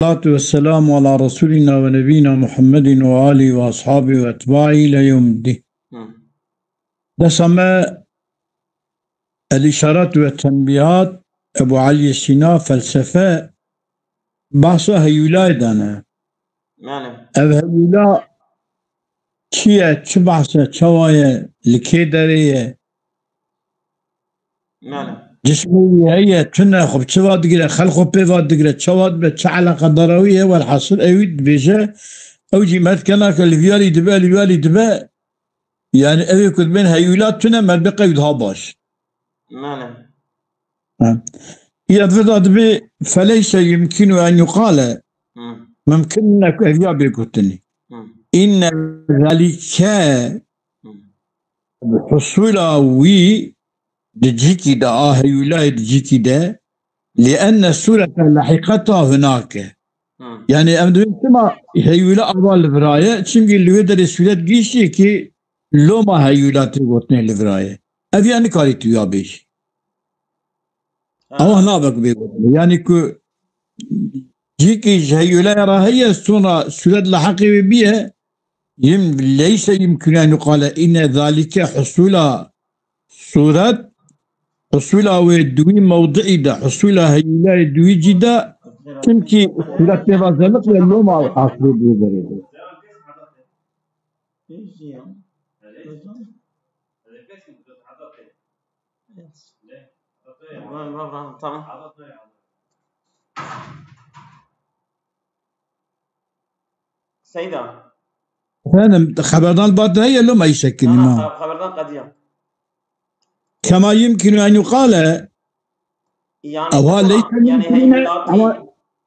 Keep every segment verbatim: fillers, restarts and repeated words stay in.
والصلاة والسلام على رسولنا ونبينا محمد وآله وأصحابه وأتباعه إلى يوم الدين. Hı. Desa me El-Îşarat ve Tenbîhat, Ebu Elî Sîna, felsefe, bahsa heyûlayê dane. Mane. Ev heyûla çi ye, çi behs e, çawa ye, li kê derê ye? Mane. Cismê wî heye, tune, xwe bi çi va digire, xelq xwe pê va digire, çawa dibe, çi eleqedara wî ye, welhasil ewî dibêje, ew jî me dikena ke li vîyarî dibe, li vîyarî dibe, yani ew ê ku dibên heyûla tune, me dibe qey daha baş. Mane. Ha. Ya veda dibe, feleyse yumkinu en yuqale, Hı. mümkün ne ku ev ya bê gotinî. Hı. İnne zalike Hı. husula wî di cîkî de, a heyûlayê di cîkî de, li enne sûrete lehiqeta hunake. Hı. Yani em dibên çima heyûla ava li viraye? Çimkî li wê derê sûret gihîştiye ki loma heyûla tê gotinê li viraye. Ev ya nikarî tu ya bêjî. Ha. Ewa nabe ku bê gotinê. Yani ku cîkî ji heyûlaya re heye, sonra sûret li heqê wê biye, yim leyse yumkinu en yuqale inne zalike husula sûret, husula wê di wî mewdi'î de, husula heyûlayê di wî cî de, çimkî sûret pê va zeliq ye, loma ew hasilê di wê derê de. Tamam. Seyda. Efendim, xeberdan li ba te heye, loma îşekinî Aha, ma. Xeberdan qediya. Kema yumkinu en yuqale, Yani, ewa tamam, leysa yani yumkinu, heyulatî, ama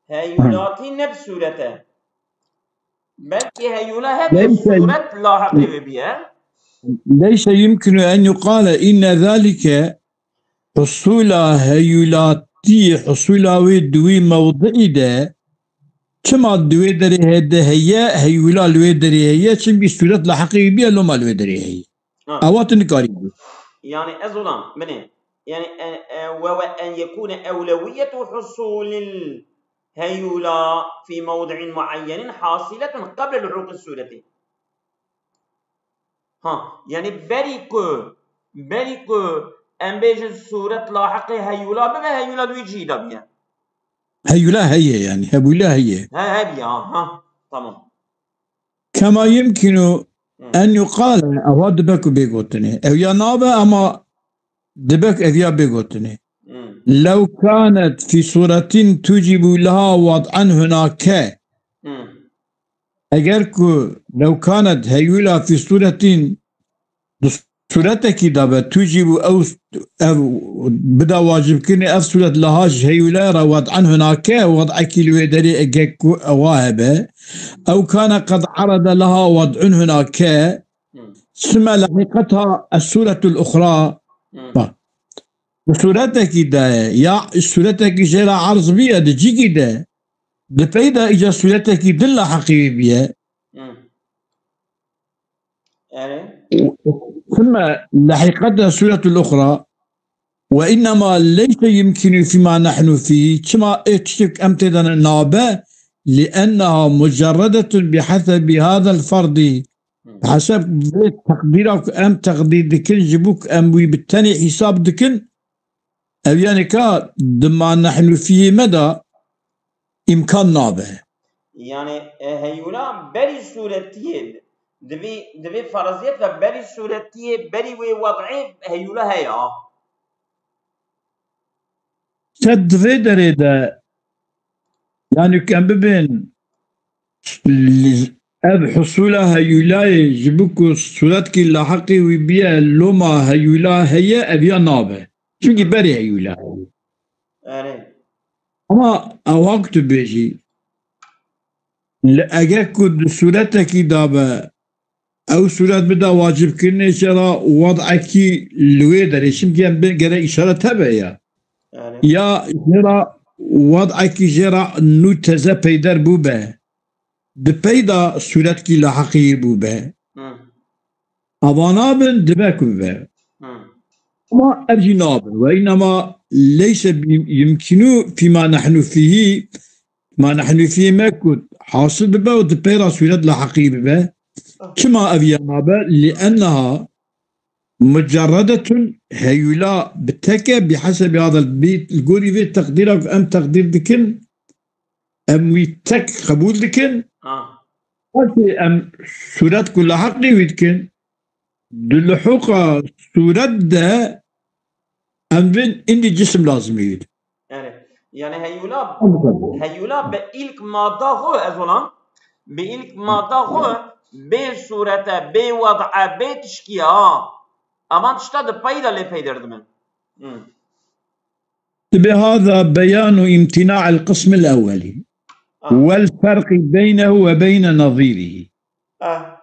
heyulatî ne bi sûrete. Belkî heyula hep Leysa sûret lahiqê wê biye. Leyse yumkinu en yuqale inne zalike husula heyulatî, husula wê di wî mewdi'î de, çima di wê derê he-, de heye, heyula li wê derê heye, çimkî sûret li heqê wî biye, loma li wê derê heye. Ha. Ewa tu nikarî bî. Yani ez olam, binê. Yani, e, e, ve, ve en yekune evlewiyetu husulil heyula fi mewdi'in muayyenin hasiletun qable luhuqi sureti. Ha, yani berî ku, berî ku em bêjin sûret lahiqê heyûla bibe, heyûla di wî cihî de biye. Heyûla heye yani, hebûla heye. He, hebiye, ha, ha, tamam. Kema yumkinu Hı. en yuqale, ewa dibe ku bê gotinê. Ew ya nabe ama dibe ku ev ya bê gotinê. Hı. Lew kanet fî suretin tucibu leha wad'en hunake. Hı. Eger ku lew kanet heyûla fî sûretîn di sûretekî de be, tucîbû ew, ev bida wacibkirinê ev sûret leha ji heyûlaya re wad'en hunake, wad'ekî li wê derê eger ku ewa hebe, ew kane qed erede leha wad'un hunake, Hmm. sime lehiqetha es-sûretul uxra. Hmm. Bak. Di sûretekî de ye, ya sûretekî jê re erz biye di cîkî de, di pey de îca sûretekî din lehiqî wî biye. Hı. Yani? Sime lehiqetha sûretul uxra ve innema leyse yumkinu fîma nehnu fîhî. Çima ê tiştek em tê de ne nabe? Li enneha mucerredetun bi hesebi hadel ferdî. Hı. Bi heseb vê teqdîra ku em teqdîr dikin, ji bo ku em wî bi tenê hîsab dikin, ev yani ka di ma nehnu fîhî me de îmkan nabe. Yani, e, heyûla berî sûretiyê, divê, divê ferziyet ve berî sûretiyê, berî wê wed'ê heyûla heye. Te di vê derê de, yani, ku em bibên, li, ev husûla heyûlayê ji bo ku sûretkî lahiqî wî biye, loma heyûla heye, ev ya nabe. Çimkî berê heyûla heye. Erê. Ama ewa ku tu bêjî, li eger ku di sûretekî de be, ew sûret bida wacibkirinê jê re wad'ekî li wê derê, çimkî em bê gere îşaret hebe ya. Yani. Ya jê re wad'ekî jê re nû teze peyder bûbe. Di pey de sûretkî lahiqî bûbe. Hı. Ava nabin, dibe ku bibe. Hı. Ama ev jî nabin. Ve innema leyse bi-, yumkinu fîma nehnu fîhî Ma nehnûfiyê me ku hasil bibe û di pê re sûret lahiqî bibe. Çima ev ya nabe? Li enneha mucerredetun, heyula bi tek e, bi hesebî hadal, bi, li gorî vê teqdîra ku em teqdîr dikin, em wî tek qebûl dikin. Ha. Belkî em sûret ku lahiqî wî dikin, di lihuqa sûret de em vin indî cisim lazimî wî. Yani, yani heyula, Ew bu kadar. Heyula bi ilk madda xwe ez olan, bi ilk madda xwe bê sûrete, bê wad'e, bê tişkiya, ha. Aman tişta di peyda lê peyder dimin. Hmm. Dibe hada beyanu imtina'il qismil ewweli. Ah. Wel ferqi beynehu ve beyne nazirihi. Ah.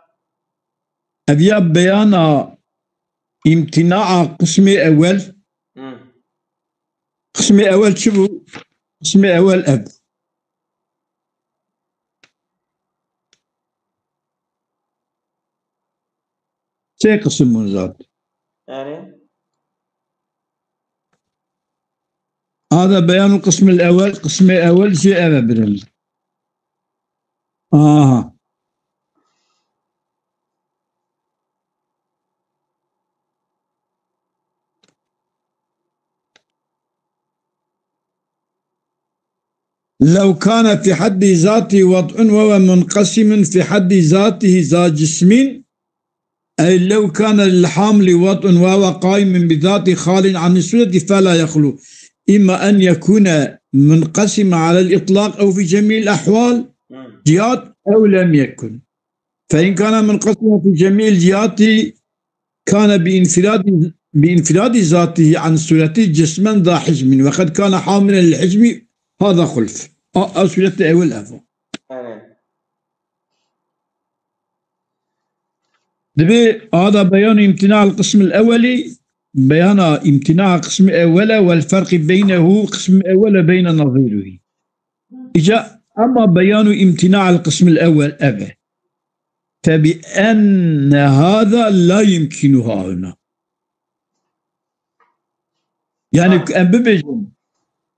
Ev ya beyana îmtînaa qismê ewel. Hmm. Qismê ewel çi bû? Qismê ewel ev. Sê qisim bûn zat. Erê. Hada beyanul qismil ewel, qismê ewel jê ev e birin. Aha. لو كان في حد ذاته وضع وهو منقسم في حد ذاته ذا جسم، أي لو كان للحامل وضع وهو قائم بذاته خال عن الصورة فلا يخلو، إما أن يكون منقسم على الإطلاق أو في جميع الأحوال جهات أو لم يكن. فإن كان منقسما في جميع الجهات كان بانفراد، بانفراد ذاته عن صورته جسما ذا حجم، وقد كان حاملا للحجم، هذا خلف. A, a sûreti ewil ev. Evet. Dibê ada beyanu îmtina el qism el ewelî, beyana îmtina qismi ewel e, wel ferqî beynehu qismi ewel e beyne nazîrihî. Îca ema beyanu îmtina el qism el ewel ev e. Fe bi enne hada la yumkinu hahuna. Yani em bibêjin,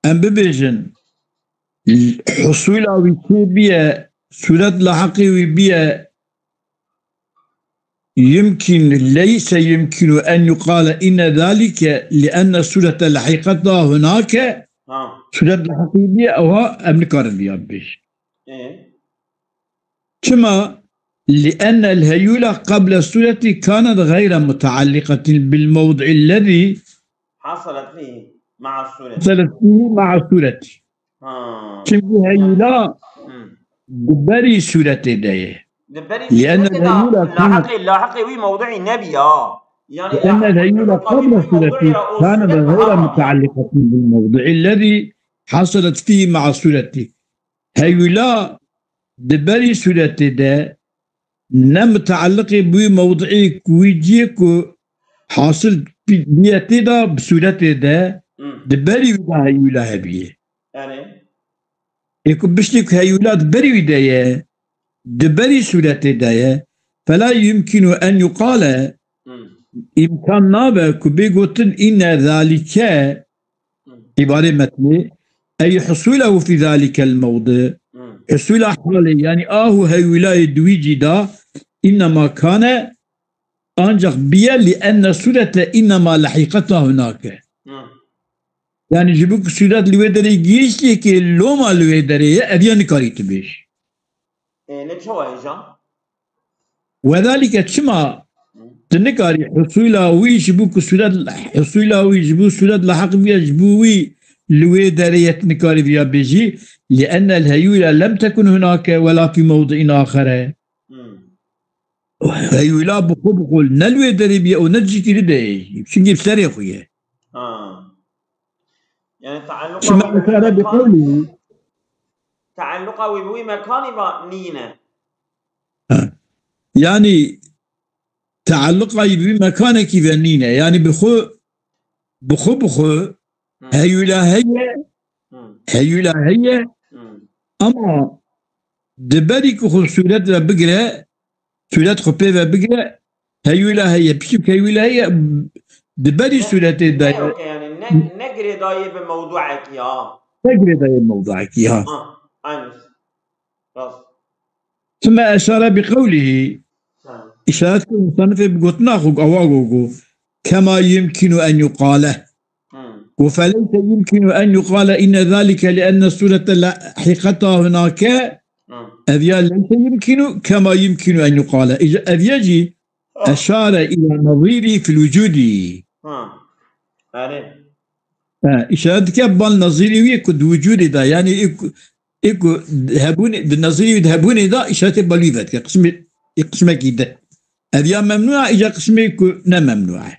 em bibêjin, husula wî çê biye, sûret lahiqî wî biye, yumkin, leyse yumkinu en yuqale inne zalike li enne sûrete lahiqeta hunake, Ha. sûret lahiqî biye, ewa em nikarin viya bibêjin. E? Çima? Li enne el heyula qable sûreti kanet gayre mutealliqetin bil mewdi'illezî Hasalet fihi ma'a sureti. Hasalet fihi ma'a sureti. Ha. Çünkü heyula Hmm. di berî sûretê de ye. Di berî Li enne sûretê de heyula lahiqê, lahiqê wî mewdu'î nebî ya. Yani لأن lahiqê الهيولة mewdu'î قبل wî mewdu'î الصورة ya, o كان sûret غير ha. متعلقة بالموضع الذي حصلت فيه مع الصورة. Heyula di berî sûretê de ne mutaliqê bi wî mewdi'ê ku wî cihê ku hasil bi-, biye tê de bi sûretê de Hmm. di berî wî de heyula hebiye. Yani. Ê ku biştê ku heyula di berî wî de ye, di berî sûretê de ye, fela yumkinu en yuqale, Hmm. îmkan nabe ku bê gotin inne zalike, Hmm. îbarê metnê, ey husulehu fî zalikel mewdi, Hmm. husula halê, yani ahu heyulayê di wî cî da, innema kane, ancak biye li enne surete innema lehiqeta hunake. Hmm. Yani ji bo ku sûret li wê derê gihiştiye ke loma li wê derê ye, ev ya nikarî tu bêj. E, ne çawa hêja? Wedalike çima Hmm. tu nikarî husula wî ji bo ku sûret, husula wî ji bo sûret lahiq biye, ji bo wî li wê derê ye tu nikarî viya bêjî, li enne el heyula lem tekun hunake wela fî mewdi'in axere. Hmm. Heyula bi xwe bi xwe ne li wê derê biye û ne cîkî li de ye. Çünkü bi serê xwe ye. Ha. Yani taalluqa Şimdi wî bi mesela bi mekan-, qewlî taalluqa wî bi wî mekanî va nîne. Ha. Yani taalluqa wî bi wî mekanekî ve nîne. Yani bi xwe, bi xwe bi xwe Hı. heyula heye, Hı. heyula heye, Hı. ama di berî ku xwe sûret ve bigire, sûret xwe pê ve bigire, heyula heye, piştî ku heyula heye, di berî Ne, sûretê de ne ye. yok yani, ne, ne girêdayê bi mewduekî ha. Ne girêdayê mewduekî ha. Ha. Aynı. Rast. Sümme eşare bi qewlihî. Tamam. Îşaret kir musannifê bi gotina xwe, awa go go. Kema yumkinu en yuqale. Hı. Go feleyse yumkinu en yuqale inne zalike li enne surete lahiqeta hunake. Hı. Ev ya leyse yumkinu kema yumkinu en yuqale. Îca-, ev ya jî eşare ila nazîrî fil wucudî. Hı. Yani. He, îşaret dike bal nazîrî wî ku di wucudê de, yani ê ku, ê ku hebûnê, di nazîrî wî di hebûnê de îşaretê bal wî vedike. Qismê, ê qismekî de. Ev ya memnû e, îca qismê ku ne memnû e.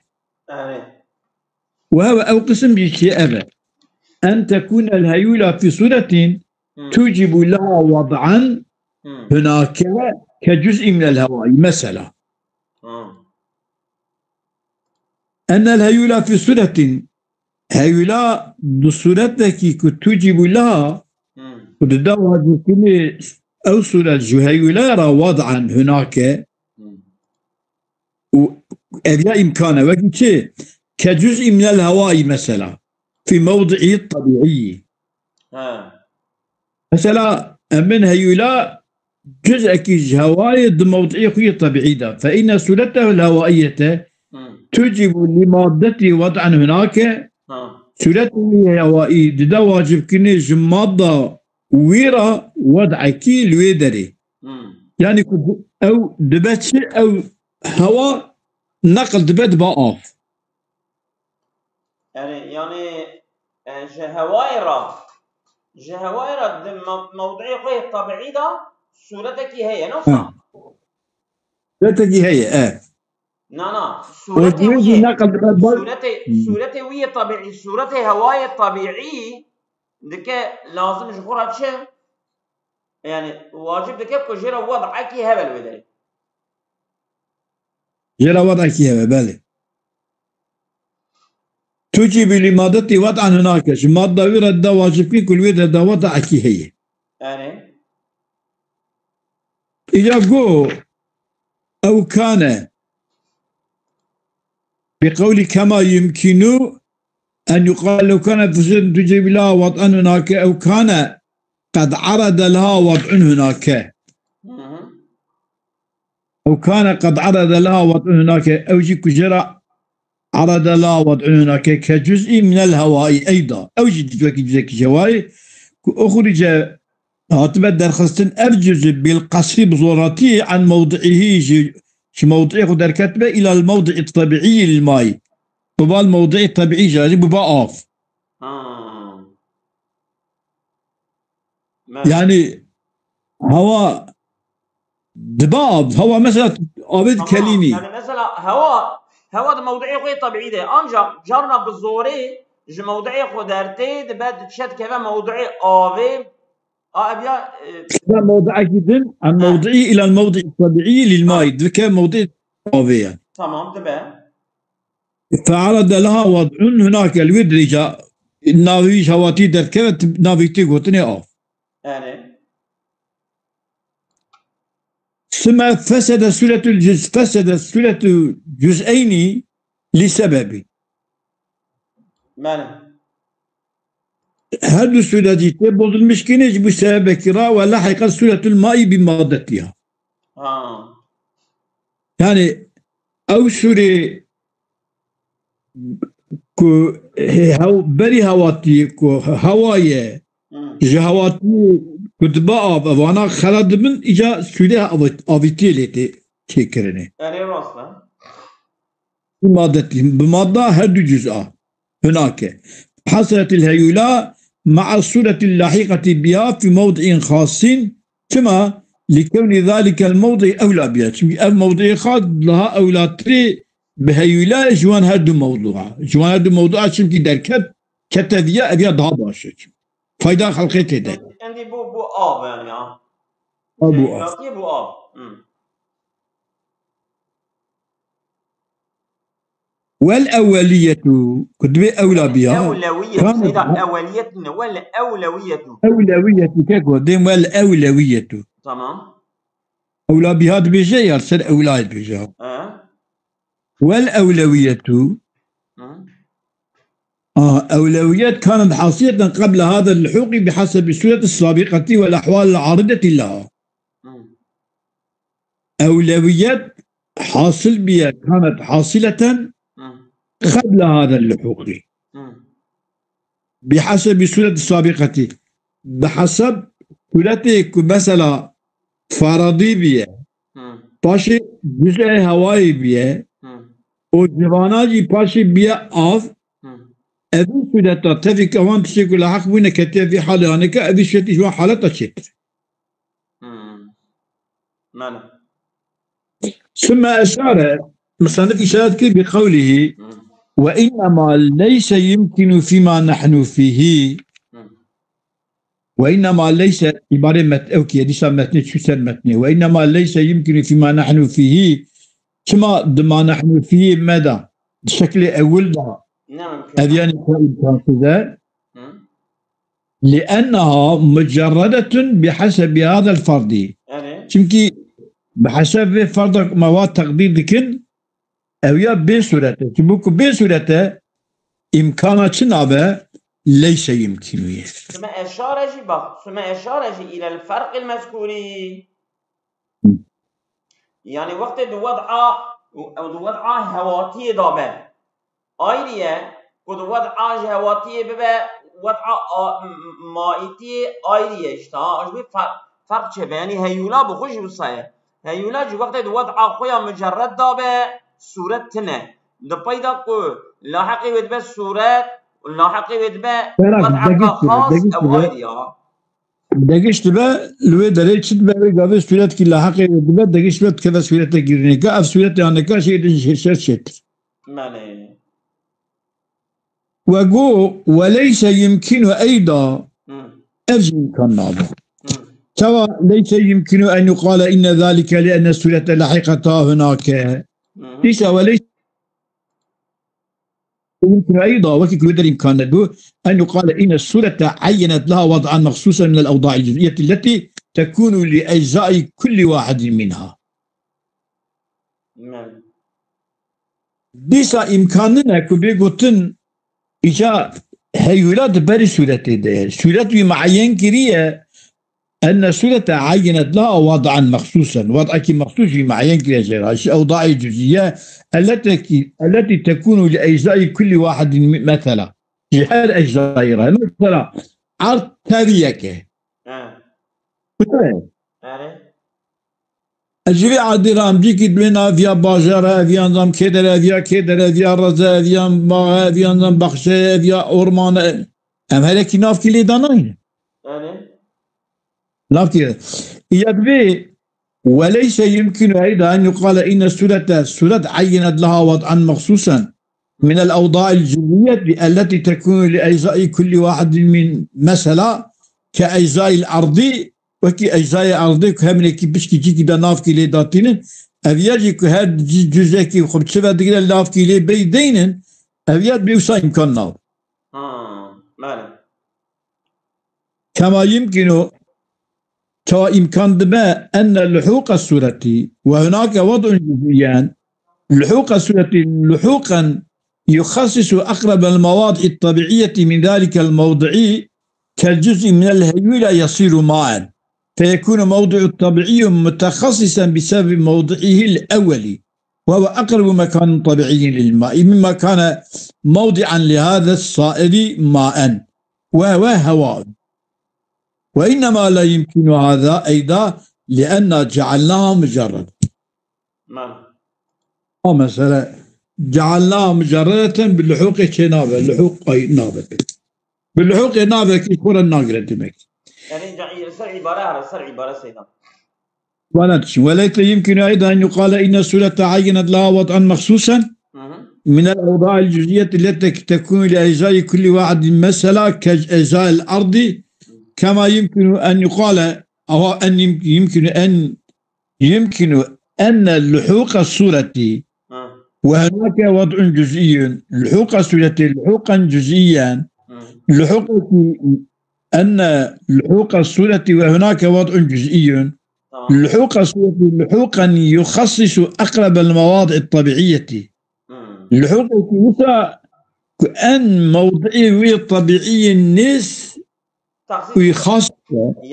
Yani. Û hewe ew qisim jî çi ev e. En tekûne el heyûla fî sûretin Hı. tucibu leha wad'an Hı. hunake ke cuz'î minel hewayî. Mesela. Hı. Enel heyûla fî sûretin. Heyûla di sûretekî ku tucibu leha Hı. û dide wacibkirinê ew sûret ji heyûla re wad'an hunake. Hı. Û ev ya îmkan e, wekî çi? Ke cuz'î minel hewayî mesela. Fî mewdi'î tebî'î. Ha. Mesela, em bin heyûla cuz'ekî ji hewayê di mewdi'ê xwe yê tebî'î de. Fe inne sûretehu l-hewaiyete Hı. tucibu li maddetî wad'an hunake. Ha. Sûretê wî hewayî dide wacibkirinê ji madda wî re wad'ekî li wê derê. Hı. Yani ku ew dibe çi? Ew hewa neqil dibe, dibe av. Yani, yani e, ji hewayê re, ji hewayê re di me- mewdi'ê xwe yê tebî'î de sûretekî heye, ne wisa? Ha. Sûretekî heye, e. Na, na, Û sûretê wê wî jî yê, neqil dibe bal. sûretê, Hmm. sûretê wî yê tebî'î, sûretê hewayê tebî'î dike lazim ji xwe re çi? Yani, wacib dike ku jê re wed'ekî hebe li wê derê. Jê re wed'ekî hebe, belê. Tucibu li maddetî wed'an hunake. Ji madda wî re dide wacibkirin ku li wê de de wed'ekî heye. Yani, Îca go ew kane bi qewlî kema yumkinu en yuqal lew kane fusûn tucibu leha wed'an hunake ew kane qed arede leha wed'un hunake. hı hı. Ew kane qed arede leha wed'un hunake, ew jî ku jê re arede leha wed'un hunake ke cuz'î minel hewayî eyda. Ew jî wekî cuzekî ji hewayê ku uxrîce hatibe derxistin, ev cuzî bil qesrî, bi zoratî, an mewdi'ihî, ji, ji mewdi'ê xwe derketibe îla l mewdi'î tebî'î lil may. Biba l mewdi'ê tebî'î jî, jî biba av. Ha. Me- Yani hewa dibe av, hewa mesela avê Tamam, dikelînî. Yani mesela hewa, hewa di mewdi'ê xwe yê tebî'î de. Ancak carna bi zorê ji mewdi'ê xwe dertê dibe, diçe dikeve mewdi'ê avê. A, ev ya, e, Dibe mewdi'ekî din, an mewdi'î îla l mewdi'î tebî'î lil may. Dike mewdi'ê avê yani. Tamam, dibe. Fe'arede leha wed'un hunake, li wê dirêja navê wî ji hewatî derdikeve, navê wî tê gotinê av. Yani. Sümme fesede suretul cüz, fesede suretu cüz'eyni li sebebi. Yani. Her du sûretî tê bozulmiş kirin ji bu sebebekî re ve lehiqet suretul ma'i bi maddetiha. Ha. Yani ew sûrê ku he-, hew-, berî hewatî ku hewa ye, Hı. ji hewatî ku dibe av, evana xela dibin, îca sûrê av-, avîtiyê lê tê çêkirinê. Yani rast e. Bi maddetî, bi madda her du cüz a. Hunake. Hasretil heyula ma'a suretil lahiqati biha fi mewdi'in khasin. Çima? Li kewni zalikel mewdi ewla biha. Çünkü ev mewdi'ê xas daha ewlatirê bi heyula ji wan her du mewdua. Ji wan her du mewdua çünkü derket, kete viya, ev ya daha baş e. Fayda xelqê tê de. Endî bu, bu av yani ya. Ew bu av. Ewlatiye bu av. Hı. Wel ewweliyetu, ku dibê ewla biha. Ewlewiyetu. Kan- Seyda, eweliyetu ne? Wel ewlewiyetu. Ewlewiyetu, ke ku dêm wel ewlewiyetu. Tamam. Ewla biha dibêje ya ser ewla dibêje. He. Wel ewlewiyetu. Hı. آه، أولويات كانت حاصلة قبل هذا اللحوق بحسب الصورة السابقة والأحوال العارضة لها. Hmm. أولويات حاصل بها كانت حاصلة Hmm. قبل هذا اللحوق. Hmm. بحسب الصورة السابقة. Bi hesab suretê ku mesela faradî biye, Hmm. paşê cüz'ê hewayê biye, Hmm. û civana jî paşê biye av, Hmm. evî sureta tevî ke wan tiştê ku li heq bûne ketiye vî halê aneke, evî sureti ji wan haleta çêtir. Hmm. Mane. ثم أشار، مصنف إشارة كي بقوله: Hmm. وإنما ليس يمكن فيما نحن فيه. Hmm. وإنما ليس، عبارة مت-، أو كي ديسا متني، شو سر متني. وإنما ليس يمكن فيما نحن فيه. Çima di ma nehnu fîhî me de, di şeklê ewil de, Ne mümkün. Ev yani ku imkansız e. Hı? لأنها مجردة بحسب هذا الفرض. Yani? Çimkî bi hesab vê ferda ku me wa teqdîr dikin, ew ya bê sûret e. Çimkî ku bê sûret e, îmkana çi nabe, leyse yimkînû ye. Süme eşare jî bak, süme eşare jî ilel ferqil mezkûrî. Hı. Yani wextê di wed'a, di wed'a hewatiyê de be. Ayrî ye ku di wed'a ji hewatiyê bibe, wed'a a-, m-, m-, maîtiyê ayrî ye işte. Ha, ji wî fer-, ferq çêbe. Yani heyûla bi xwe jî wisa ye. Heyûla jî wextê di wed'a xwe ya mucerred de be, sûret tune. Di peyda ku laheqê wê dibe sûret, laheqê wê dibe Feraq, wed'eka degişt dibe, xas, degişt ew dibe. Ayrî ya. Degişt dibe, li wê derê çi dibe, wê gavê sûretkî laheqê wê dibe, degişt dibe, dikeve sûrete girînê. Ka ev sûrete aneka şey din şer çêtir. Belê. Ve got, "Ve leyse yumkinu eyda." Hı. Ev jî îmkan nabe. Hı. Çawa leyse yumkinu en yuqale inne zalike li enne sûrete lahiqeta hunake. Hı hı. Dîsa ve leyse يمكن أيضا، wekî ku wê der îmkan nebû, أن يقال إن الصورة عينت لها وضعا مخصوصا من الأوضاع الجزئية التي تكون لأجزاء كل واحد منها. Mem. Dîsa îmkan nîne ku bê gotin, îca heyûla di berî sûretê de ye. Sûret wî muayyen kiriye, أن الصورة عينت لها وضعا مخصوصا. Wed'ekî mexsûs jî muayyen kiriye jê re. Ji ewdaî cuzîye, التي، التي تكون لأجزاء كل واحد م-، mesela. Ji her eczayî re. Mesela, erd tevî yek e. He. Kutu ye. Erê. Ez ji vê erdê re em cîkî divê na ev ya bajar e, ev ya nizam kê der e, ev ya kê der e, ev ya rez e, ev ya max e, ev ya nizam baxçe ye, ev ya orman e. Em herekî navkî lê danayne. Erê. Navkî. Ya divê, وليس يمكن أيضا أن يقال إن الصورة، الصورة عينت لها وضعا مخصوصا من الأوضاع الجزئية التي تكون لأجزاء كل واحد من، mesela, كأجزاء الأرض، wekî eczayê erdê ku heminekî pişkî cîkî de navkî lê datînin, ev ya jî ku her ci-, cuzekî xwe bi çi ve digire navkî lê bey deynin, ev ya bê wisa îmkan nav. Ha, belê. كما يمكن، çawa îmkan dibe, أن لحوق الصورة وهناك وضع جزئيا، لحوق الصورة لحوقا يخصص أقرب المواضع الطبيعية من ذلك الموضع كالجزء من الهيولة يصير ماء، فيكون موضع طبيعي متخصصا بسبب موضعه الأولي، وهو أقرب مكان طبيعي للماء مما كان موضعا لهذا السائل ماء، وهو هواء. وإنما لا يمكن هذا أيضا لأن جعلناها مجرد. Mem. O mesele, cealna mucerredeten bi luhûqê çê nabe, luhûq ay nabe. Bi luhûqê nabe ki xwe re nagire demek. Yani ca-, ser ibare, her ser ibare seyda. Vana dişin. وليس يمكن أيضا أن يقال إن الصورة عينت لها وضعا مخصوصا Hı hı. من الأوضاع الجزئية التي تكون لأجزاء كل واحد مثلا كأجزاء الأرض، كما يمكن أن يقال، أو أن يم-، يمكن أن يمكن أن لحوق الصورة Ha. وهناك وضع جزئي، لحوق الصورة لحوقا جزئيا، Hı. لحوق، أن لحوق الصورة وهناك وضع جزئي، Tamam. لحوق الصورة لحوقا يخصص أقرب المواضع الطبيعية. Hı. Luhûqekî wisa ku en mewdi'ê wî tebîî nêz Texsîs wî xas e.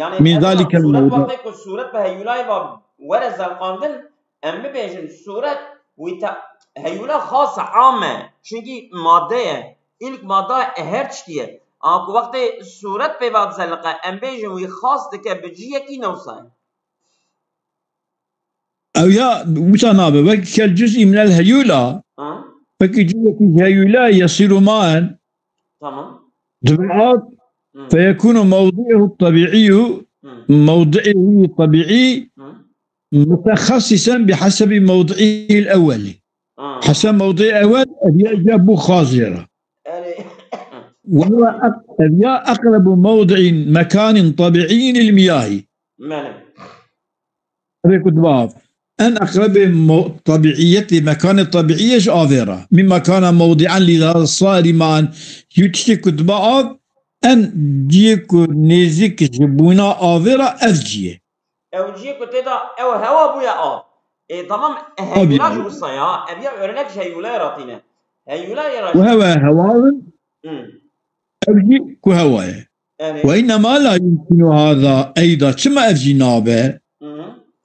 Yanî min ev zalikal sûret mewdi'. Wextê ku sûret bi heyûlayê ve were zelqandin, em bibêjin sûret wî te-, heyûla xas e, am e. Çunkî madde ye. Îlk madde her tiştî ye. Ama ku wextê sûret pê ve zeliqe, em bêjin wî xas dike bi cihekî newsa ye. Ew ya wisa nabe, wek kel cuz'î minel heyûla, Ha? Wekî cuz'ekî heyûla yesîru maen, Tamam. Dibe av, Hı. Feyekûnu mewdi'uhu tebî'iyyu, Hı. Mewdi'ê wî tebî'î, Hı. Mutexessisen bi hesebi mewdi'îl ewwelî. Ha. Heseb mewdi'î ewwel, ev ya, ya bû xazê ra. Erê. Ve huve ek-, ev ya eqrebu mewdi'in mekanin tebî'iyyin il miyahî. Mele. Ev ê ku dibe av. En eqrebê mo-, tebîiyetê, mekanê tebîiyê ji avê re. Mimma kana mewdi'an li sari maan. Yû tiştê ku dibe av, en ciyê ku nêzik ji bûna avê re ev ciyê. Ew ciyê ku tê de ew hewa bûye av. Ê, tamam, e, Tabii. Heyûla ji wisa ya. Ev ya örnek ji heyûlaya re tîne. Heyûlayê re Ku hewa hewa bin, Hı. Ev jî ku hewa ye. Yani Ve innema la yumkinu hâzâ eyda. Çima ev jî nabe? Hı.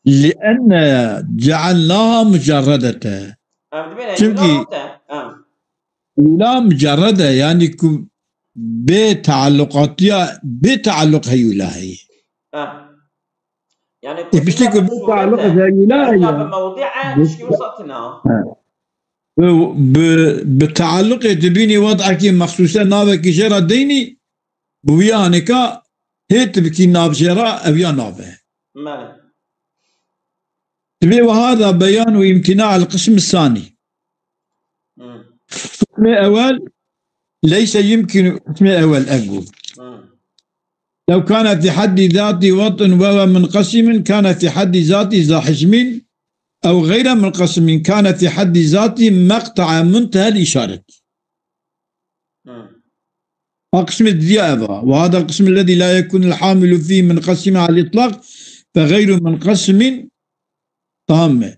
Li enne cealnâha mucerredete. Ev dibêne Çünkü heyûla te. Ha. Heyûla mucerrede, yani ku bê tealluqatiya, bê tealluq heyûla heye. Ha. Yani E, piştî ku bê tealluq heyûla heye. Ya bi mewdi'e Bi- tişkî wisa tine. Ha. Bi, bi, bi tealluqê dibînî wed'ekî mexsûse navekî jê re deynî, bi wî anêka hê tu bikî nav jê re, ev ya nav e. Mele. Divê wiha da beyan û îmtina el qism sanî. Hı. Qismê ewel, leyse yumkinu, qismê ewel ev bû. Hı. Lew kana fi haddi zati wad'un ve huve munqasimun, kana fi haddi zati za hicmin, ew gayre munqasimin, kana fi haddi zati meqta'a munteha el işaret. Hı. A qismê didiya ev a. Ve hadal qism ellezî la yekûnul hamilu fî munqasimin alel itlaq fe gayru munqasimin. Tamam mı?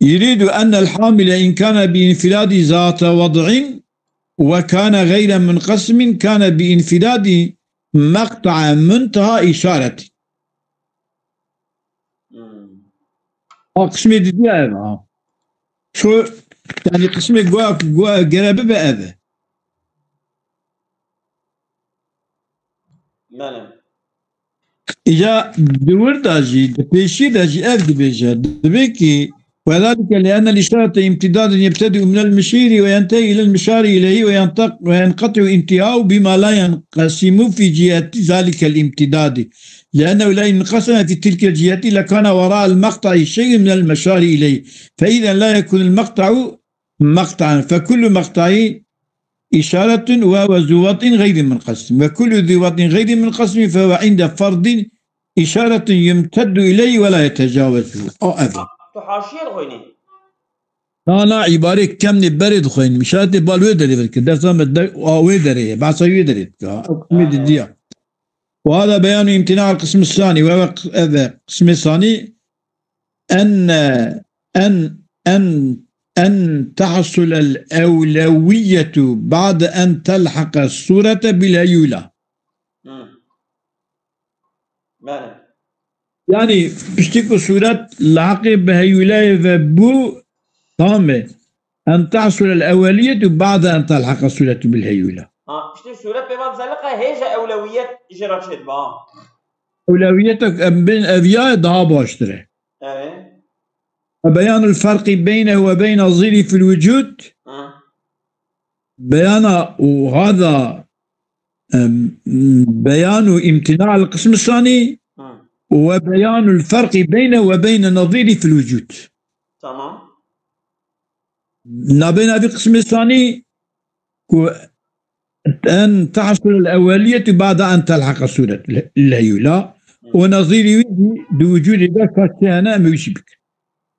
Yuridu ennel hamile in kana bi infiradi zata wad'in ve kana gayre munqasimin kana bi infiradi meqta'a munteha işareti. Hmm. A qismê didiya ev ha. Şu, yani qismê goya, goya gere bibe ev e. Mele. Îca di wir de jî, di pêşî de jî ev dibêje. Dibê ki, وذلك لأن الإشارة امتداد يبتدئ من المشير وينتهي إلى المشار إليه وينطق-، وينقطع انتهاؤه بما لا ينقسم في جهة ذلك الامتداد. لأنه لو انقسم في تلك الجهة لكان وراء المقطع شيء من المشار إليه، فإذا لا يكون المقطع مقطعا، فكل مقطع إشارة وهو ذو وضع غير منقسم، وكل ذي وضع غير منقسم فهو عند فرض إشارة يمتد إليه ولا يتجاوزه. O ev e. Tu haşiye dixwînî? Na, na, îbarê kemnê berê dixwînim. Îşaretê bal wê derê vekir. Dersa me de, a wê derê ye. Behsa wê derê dike. Ew qismê Aynen. didiya. وهذا بيان امتناع القسم الثاني، وهو ق-، ev e, qismê sanî, en, en, en, en tahsul el-ewlewiyyetu ba'de en telhaqe surete bil heyula. Hı. Bele. Yani, piştî ku sûret lehaqê bi heyûlayê ve bû, tamam e. En tahsul el-eweliyyetu ba'de en telhaqe suretu bil heyula. Ha, piştî sûret pê ve zeliqe hêja ewlewiyet jê re çêdibe, ha. Ewlewiyet em bin ev ya daha baştir e. Evet. Beyanul ferqi beynehu ve beyne zîrî fil wucud. Ha. Beyana û hada, em, beyanu imtina'il qismi sani Hı. Ve beyanul ferqi beyne ve beyne naziri fil wucud. Tamam. Nabêna vî qismê sanî ku en tahsul el eweliyetu ba'da en telhaqa suret leyula Hı. Ve naziri wî di wucudê de ka çi hene em wî jî bikin.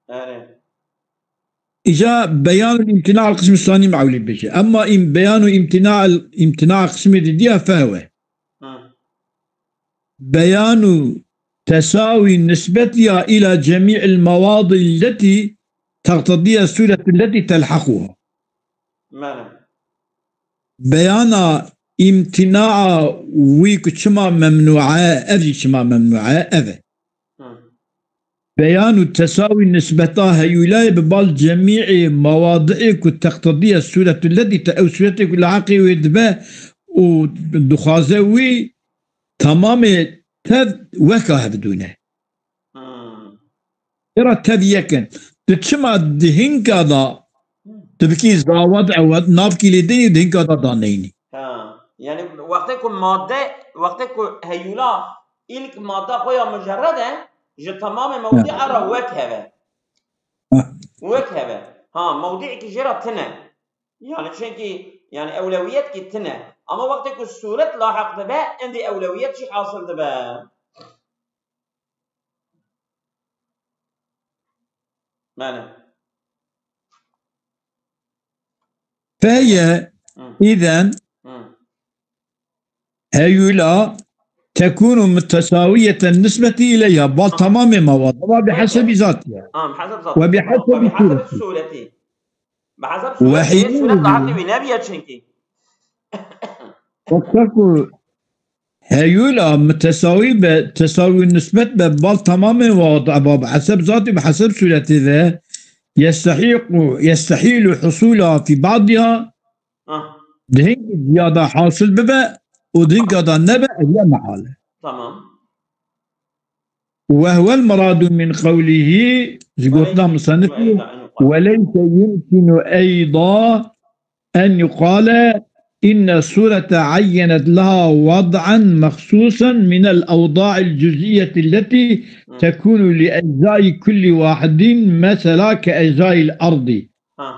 Erê. Îca beyanul îmtina al qismî sanî me'ewlî bêje. Emma êm-, beyanu îmtina al, îmtina qismê didiya fehwe. Hı. Beyanu tesawî nisbetiya ila cemî'il mewadi lletî teqtediya sûretu lletî telhaquha. Mele. beyana îmtinaa wî ku çima memnû e, ev jî çima memnû e, ev e. Hı. Beyan û tesawî nisbeta heyûlayê bi bal cemî'ê mewadi'ê ku teqtediye sûretu letî te ew sûretê ku li heqê wê dibe û dixwaze wî temamê tev weka hevdû ne. Hmm. Era tev yek in. Tu çima di hinka da tu bikî zawad ewad navkî lê dinî di hinka da daneyînî. Ha. Yani wextê ku madde, wextê ku heyûla ilk madde xwe ya mucerred e, ji tamamê mewdî era wek heve. Ha. Wek heve. Ha, mewdî ki jê re tine. Yani çünkü yani ewlewiyet ki tine. Ama wextê ku sûret laheq dibe, endî ewlewiyet jî hasil dibe. Belê. فهي Hı. إذن Hı. Heyula tekunu mutesawiyeten nisbeti ileyha. Bal tamamê mewad. Ama bi hesebi zatiha. Tamam, hesep zatiha. Ve bi hesebi sureti. Bi hesebi sureti. Ve heyula. Suret laheqî wî nebiye çünkü. Wexta ku heyula mutesawî be, tesawî nisbet be, bal tamamê mewad. Ama bi heseb zati, bi heseb sureti ve yestehiqu, yestehilu husula fi ba'diha. Ha. Di hinkî ciya de hasil bibe û di hinka de nebe, ev ya mehal e. Tamam. Ve huvel muradu min qewlihî, ji gotina musennifî, ve leyse yumkinu eyda en yuqale inne surete ayyenet leha wad'an mexsusen minel ewda'il cüz'iyeti leti tekunu li eczai kulli wahidin mesela ke eczai ardi. Ha.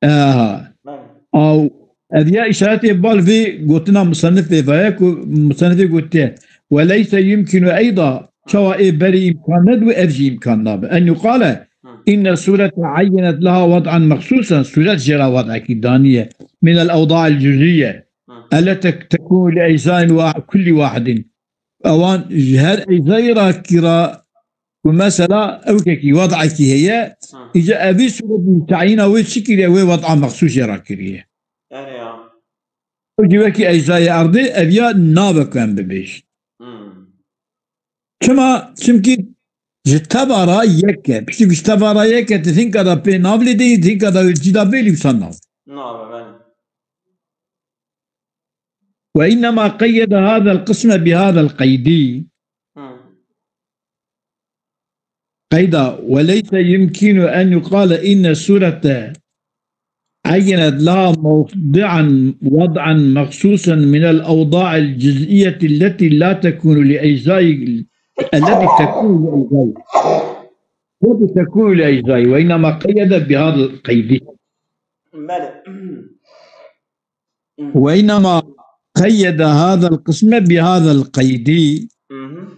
Aha. Belê. Aw, ev ya îşaretê bal vê gotina musennifê ve ye ku musennifê gotiye, "Ve leyse yumkinu eyda", çawa ê berî îmkan nedibû, ev jî îmkan nabe. En yuqale, Hı. "Inne surete ayyenet leha wad'an mexsusen", suret jê re wad'ekî daniye, "minel ewda'il cüz'iye, Hı. ellete tekunu li eczain wa-, kulli wahidin." Ewan ji her eczayî re kî re ku mesela ewkekî, wad'ekî heye, Hı. îca evî sûretî tayîna wê çi kiriye, wê wad'a mexsûs jê re kiriye. Erê ya. Ew jî wekî eczayê erdê, ev ya nabe ku em bibêjin. Hı. Çima? Çimkî ji teva re yek e. Piştî ku ji teva re yek e, tu hinka da pê nav lê deyî, tu hinka da wê cî da bêlî wisa nav. Nabe, belê. وإنما قيد هذا القسم بهذا القيد. Hı. قيد، وليس يمكن أن يقال إن السورة عينت لها موضعا، وضعا مخصوصا من الأوضاع الجزئية التي لا تكون لأجزاء، التي تكون لأجزاء، التي تكون لأجزاء، وإنما قيد بهذا القيد. Belê. وإنما قيد هذا القسم بهذا القيد. Hı hı.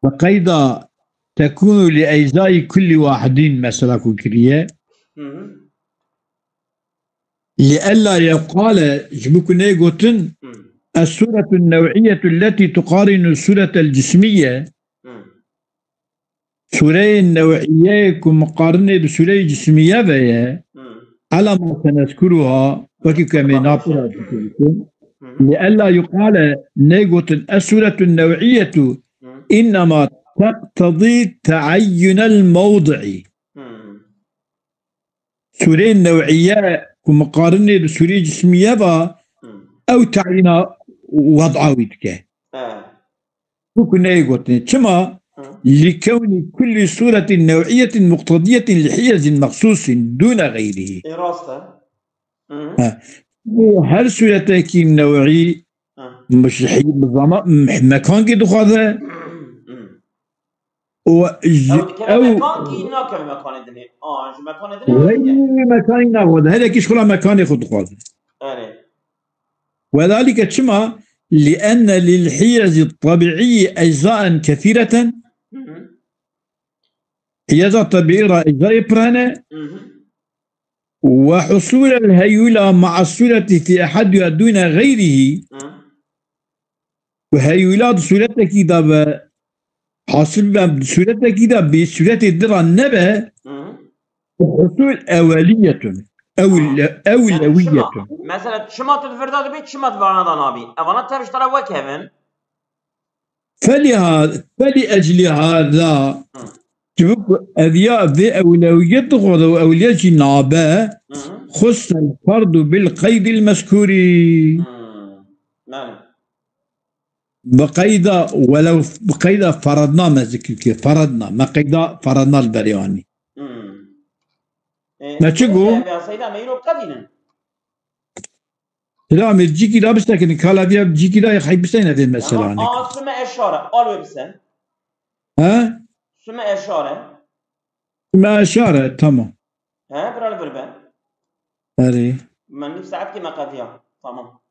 Ve qeyda tekunu li eczayî kulli wahidin mesela ku kiriye. Hı hı. Li ella yevqale, ji bo ku neyê gotin, Hı. Es-suretu nev'iyetu leti tuqarinu suretel cismiye. Hı. Sûreyê new'iyeyê ku miqarinê bi sûreyê cismiye ve ye, Hı. Ela ma senezkuruha, wekî ku em ê napira bikin, Hı. Li ella yuqale, neyê gotin es-suretu nev'iyetu, Hı. Innema teqtedî te'eyyunel mewdi'i. Hı. Sûreyê new'iye ku miqarinê bi sûreyê cismiye va, Hı. Ew tayîna wed'a wî dike. He. Wekî neyê gotinê. Çima? Hı. Li kewnî kullî sûretîn new'iyetin muqtediyetin li hiyezin mexsûsin dûne xeyrihî. Ê rast e. Hı. He. Her sûretekî new'î Hı. miş-, zaman, mekankî dixwaze. Hı. Û ji Ew dikeve ew mekankî nakeve mekanê dinê. A, ji mekanê dinê Wê wê dike. Mekanî naxwaze. Her yekî ji xwe re mekanê xwe dixwaze. Erê. Wedalîke çima? Li enne lil hiyezî tabi'î eczaen kesîreten. Hı hı. Hiyeza tabi'î re eczayê pir hene. Hı hı. Ve husûlel heyûla ma'a sûretî fî ehediha dûne xeyrihî. Hı. Ku heyûla di sûretekî de be, hasil be, di sûretekî de bê sûretê din re nebe, Hı hı. Husûl eweliyetun. Ewle, Yani çima, ewlewiyetun. Mesela çima tu di vir de dibî, çima di vana da nabî? Evana tev ji te re wek hev in. Feliha, feli ecli hada. Hı. Çibuk eviya vê ewlewiyet dixwaze û ewliye jî nabe. Hı hı. Xussel fardu bil qeydil mezkuri. Hı. Belê. Bi qeyda welew bi qeyda faradna me zikir kir. Faradna. Me qeyda faradna li berê anî. Hı. E, Me çi got? Ya Seyda, me îro qedînin. Silamê cîkî da bisekinin. Kala viya cîkî da yek hey biseyne vê mesela Tamam. anî. Aa, sume eşare. Al ve bise. He? Sume eşare. Me eşare. Tamam. He, bira li vir be. Erê. Me nîv saet ki me qediya. Tamam.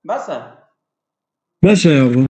Bes e. Bes e ya bu.